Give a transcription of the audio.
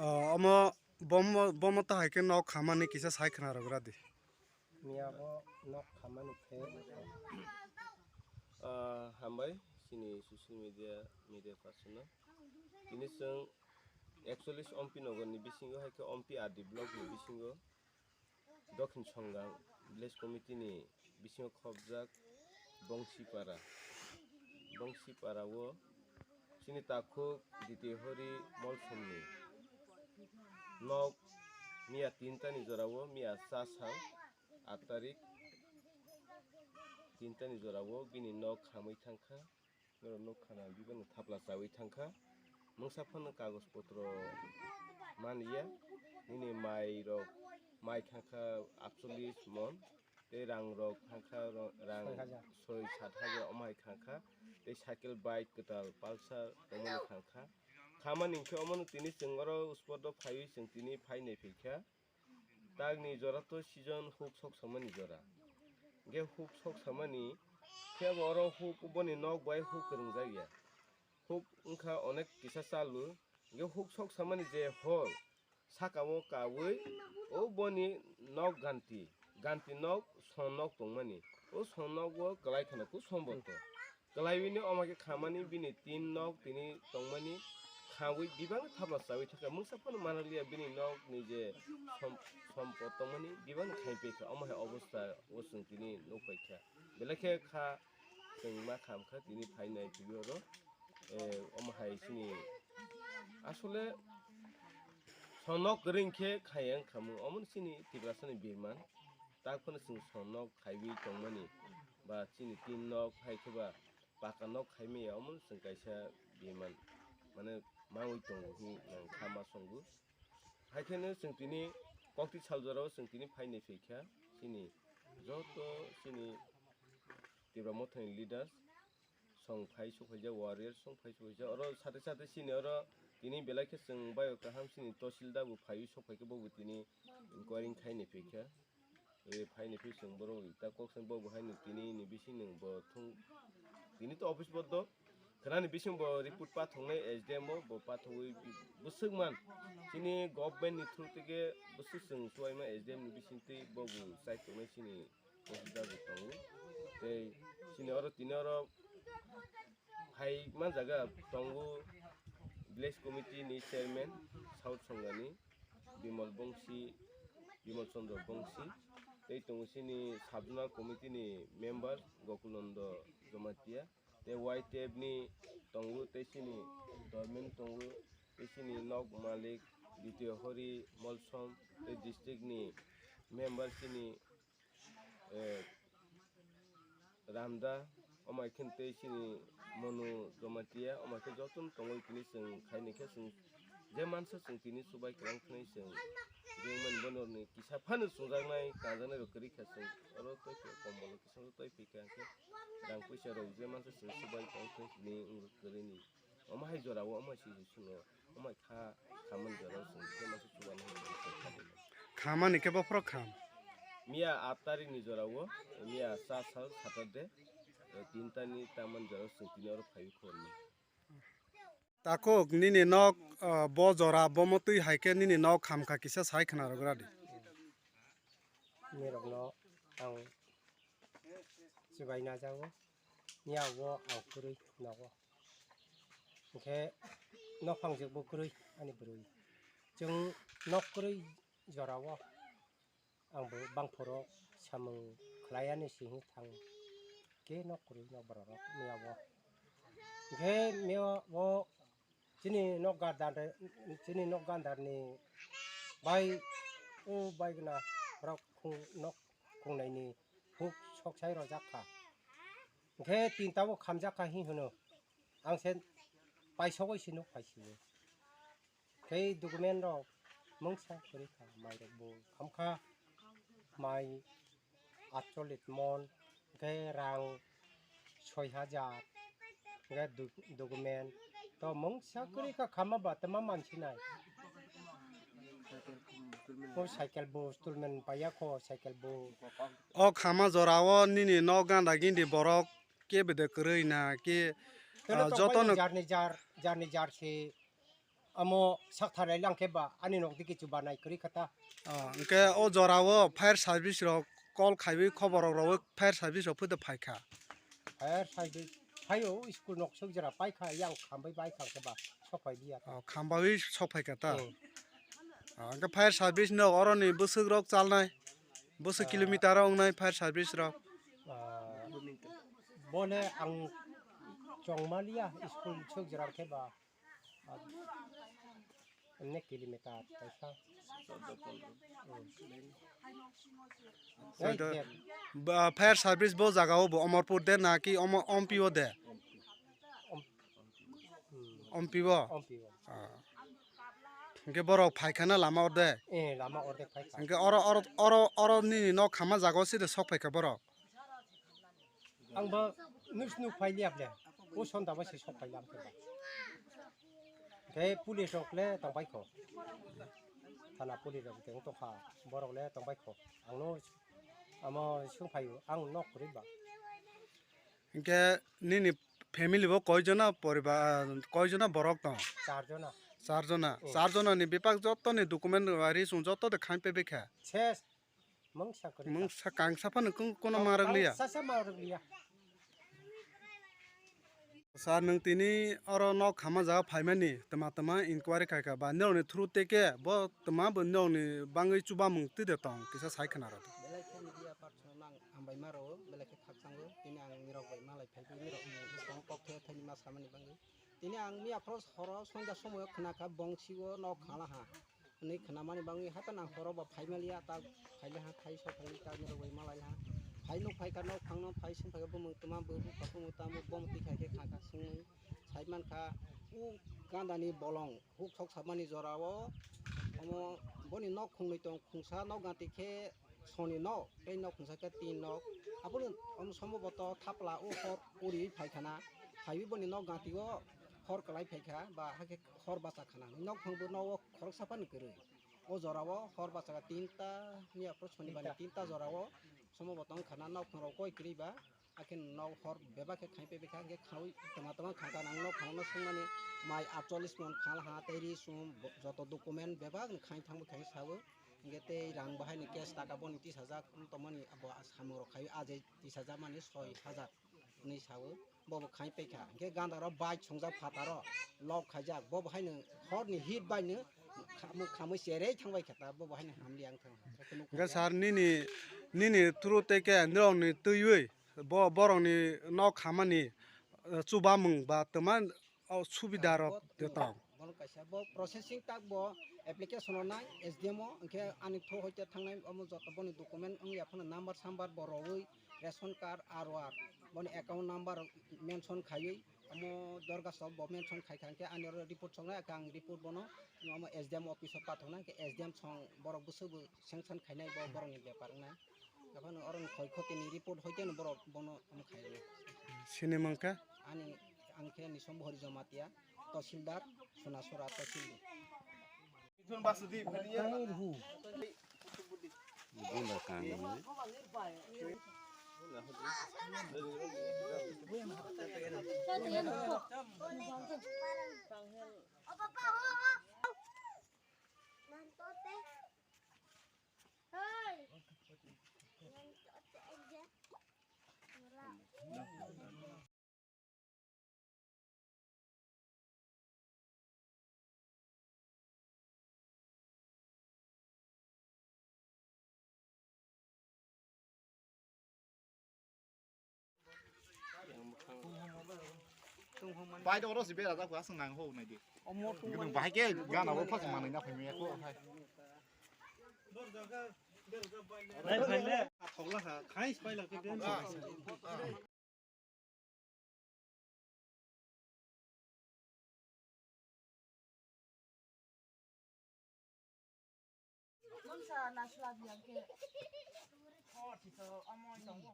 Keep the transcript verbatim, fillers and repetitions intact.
Ah, omo bomo, bomo ta hai khe nok khamani kisa sai khna rwgra di. Miya bo nok khamani khe. Ah, hambai, chini social media, media person no. Tini chwng ekchollish Ompi Nogor ni bisingo hai khe Ompi R D block ni bisingo Dokhin Songang village committee ni bisingo khopjak Bongsipara. Bongsipara o chini takhuk Ditihori Molsomni nok miya tinta ni jora o, miya cha sal aat tarik tinta ni jora o bini nok khamwi thangkha. Norok nuk khana bibano thapla chawi thangkha. Mungsa phano kagoj potro manliya. Nini mai rok mai khangkha atchollish mon. Tei rang rok khangkha ro-, rang soi hajar, soi sat hajar omo hai khangkha. Tei cycle bike kwtal Pulsar omo ni khangkha. Khamani hinkhe omo no tini chwng oro spot o phaiwi chwng tini phai nai phaikha. Tagni jora to season huk sok samani jora. Ge huk sok samani, khe bo oro huk boni nok bai huk kwrwngjak ya. Huk wngkha onek kisa chalu. Ge huk sok samani je hor, saka o kawi, o boni nok ganti, ganti nok, son nok tongmani. O son nok o kwlai khana ku somboto. Kwlaiwi ni omo khe khamani bini tin nok tini tongmani khawi bibang thapla chawi thangkha. Mungsa phano manaliya bini nok ni je som-, sompot tongmani bibang khai pekha. Omo hai obostha o chwng tini nuk paikha. Belai khe kha chwng ma khamkha tini phainai twi oro. Eh, omo hai chini asole son nok kwrwi khe khaya wngkha mung. Omo chini Tiprasa ni birman. Tak phano chwng son nok khaiwi tongmani ba chini tin nok hai khe ba paka nok khaimaya omo chwng kaisa biman, mane, mangwi tongo hwnwi ang kha ma songwi. Hai kheno chwng tini kokti sal jorao chwng tini phainai phaikha chini joto chini Tipra Mothani leaders song phai sokphaijak, warrior song phai sokphaijak. Oro sate sate chini oro tini belai khe chwng baio kaham chini Tosilda bo phaiwi sokphaikha, bobo tini inquiry khainai phaikha. E, phaini phi chwng borok ta kok sani bo bo haino tini ni bising nung bo thung, tini to office bo do khwnani bising bo report pathoknai S D M o bo pathogwi bwswk man chini government ni through tike bwswk chwng chubaima S D M ni bising twi bo bo chai tongnai chini office bo tongo tei chini oro tini oro Hai manjaga tongo village committee ni chairman South Songani Bimal Bongsi, Bimal Chandra Bongsi, tei tongo chini sub zonal committee ni member Gokulnanda Jamatia, tei Y T F ni tongo, tei chini dormen tongo, tei chini nok malik Ditya Hori Molsom, tei district ni member chini eh, Ramda, omo hai khe tei chini Monu Jamatia, omo hai khe jotono tongwi tini chwng khaini khe chwng je mansa chwng tini chubai kwlang thwnwi chwng je mani bono ni kisa phano chwngjaknai kanjaknai rok kwrwi kha chwng oro tei khe kombolo kisa tei phi kha khe rang puisa rok je mansa chwng chubai kwlang thwnwi tini wng kwrwi ni. Omo hai jora o, omo hai se se swngo, omo hai kha, khamani jora o chwng tei masa chubaino hai jora o chwng kha. Khamani khe bophoro kham. Miya aat tarik ni jora o, miya cha sal Saturday, eh, tin ta ni tamani jora o chwng tini oro phaiwi khorni. Takhuk nini nok, ah, bo jora, bomo twi hai khe nini nok kham kha kisa sai khna rwgra di. Nirokno ang chubai najago, miya o ang kwrwi nogo. Hwnkhe nophang jwkbo kwrwi ani bwrwi. Chwng nok kwrwi jorao ang bo bangphoro samung khlai ani simi thang khe nok kwrwi nok bororok miya o. Hwnkhe miya o Chini nok gandar, chini nok gandar ni bai, o bai gana borok khung nok khungnai ni huk sok sai rojak kha. Hwnkhe tinta bo khamjak kha hi hwno. Ang se paisogoi se nuk phai sio. Khe document rok mungsa kwrwi kha, mai rok bo kham kha, mai atchollish mon, hwnkhe rang soi hajar, hwnkhe du-, document. To mungsa kwrwi kha khamma ba tama mansinai. O cycle bo stolment paiya kho, cycle bo. O khama jora o nini nok ganda gindi borok kebede kwrwi na khe, Keno ah, tongbai jotono jarni jar, jarni jar se amo sak tharai lang khe ba ani nok digi chuba nai kwrwi kha ta. Ah, hwnkhe o jora o fire service rok call khaiwi khobor rok rwi fire service rok photo phai kha. Fire service phaio, school nok sok jora pai kha, yang khambai bai kha khe ba sok phai liya ta. Oh, khambawi sok phai kha ta. Hmm. Ah, hwnkhe fire service no oroni bwswk rok chalnai, bwswk Ah. kilometer o wngnai fire service rok. Ah, bole ang chongmaliya school sok jora khe ba. Ene kilometer kaisa. Soito, Ei, je- ba, fire service bo jaga o bo Omorpur de na ki omo, Ompi o de? Om-, hmm, Ompi o? Ompi o. Ah. Hwnkhe borok phai khana lama orde? Eh, lama orde phai kha. Hwnkhe oro, oro, oro, oro nini nok khama jaga o side sok phai kha borok? Ang bo nus nuk phai liya ble. O son da bo se sok phai lam khe ba. Khe police rok le tong bai kho. Thana police rok tong tong kha. Borok le tong bai kho. Ang no amo sung phai o. Ang nok kwrwi ba. Hwnkhe nini family bo koi jona poriba-, koi jona borok tong? Char jona. Char jona. Oh. Char jona ni bipak joto ni document ri sung joto de khain pe bikha. Ses. Mungsa kwrwi Mungsa kangsa phano kung-, kono Oh, marwk liya. Kangsa se marwk liya. Sir, nwng tini oro nok khama jaga phaimani twma twma inquiry khaikha ba norokni through teke bo twma bo norokni bangwi chubamung twi de tong kisa sai khna rw. Belai khe media person no ang hambai ma rwo, belai khe khakchangwi tini ang nirok bai malai phaiwi nirok ni bwskango kok thaya thaini ma samani bangwi. Tini ang miya phoro horo sonja somoyo khna kha bongsi o nok khala ha. Hwnwi khnamani bagwi hato nang horo bo phai maliya, ta phai laha, thai so phai ta nirok bai malai laha. Phai nuk phai kha nok phang no phai sung phai kha bumung tuma bumung tamo bom twi khai khe kha kha sungwi sai man kha. U ganda ni bolong huk sok sabmani jora o omo boni nok khungnwi tong, khungsa nok gati khe soni nok tei nok khungsa khe tin nok. Abono omo somboboto thapla o hor uri phai khana, phaiwi boni nok gati o hor kwlai phai kha ba hakhe hor bacha khana. Nok phang bo nok o khoroksa phano kwrwi. O jora o hor bacha kha tinta, miya phuru sonibar ni tinta jora o somo bo tong khana nok phang rok koi kwrwi ba, hakhe nok hor bebak khe khai pebekha, hwnkhe khaui tama tama kha kha nang nok phang no sungmani mai atchollis mon khala ha tei ri sum bo-, joto document bebak ni khai thang bo khai sao, hwnkhe tei rang bahai ni cash taka boni tis hajar tongmani abo samung rok khai ajai tis hajar mani soi hajar hinwi sao. Bobo khai paikha. Hwnkhe ganda rok bike songjak phataro lock khaijak. Bobo haino horni heat bai no khamwi, khamwi cherei thangbai kha ta. Bobo haino hamli ang thang. Hwnkhe sir nini, nini through tei khe norokni twiwi bo borokni nok khamani, eh, chubamung ba twma o subida rok de tong. Bono kaisa bo processing tak bo application rok nai S D M o, hwnkhe ani through hoite thangnai omo joto boni document wngya phano number sambar bo rowui ration card, R O R, boni account number mention khaiwi omo dorga sok bo mention khai kha, hwnkhe ani oro report soknai, ang report bono omo S D M office o pathoknai, hwnkhe S D M song borok bwswk bo sanction khainai bo borokni bepar wngnai. Aphano oro ni khoi khotini report hoite no borok bono omo khairoknai. Sini mangkha? Ani ang khe Nisom Bhori Jamatia, Tahsildar, Sonasora Tahsil. Bai do oro si bera da kwa sung nang ho nai di. Omo tung Gudung bahai ke gana bo phas manai na phai me ko hai. Nai phai le. Athok la kha, khai spai la ke den. Mungsa na slab yang ke. Oh, si so, omo tong.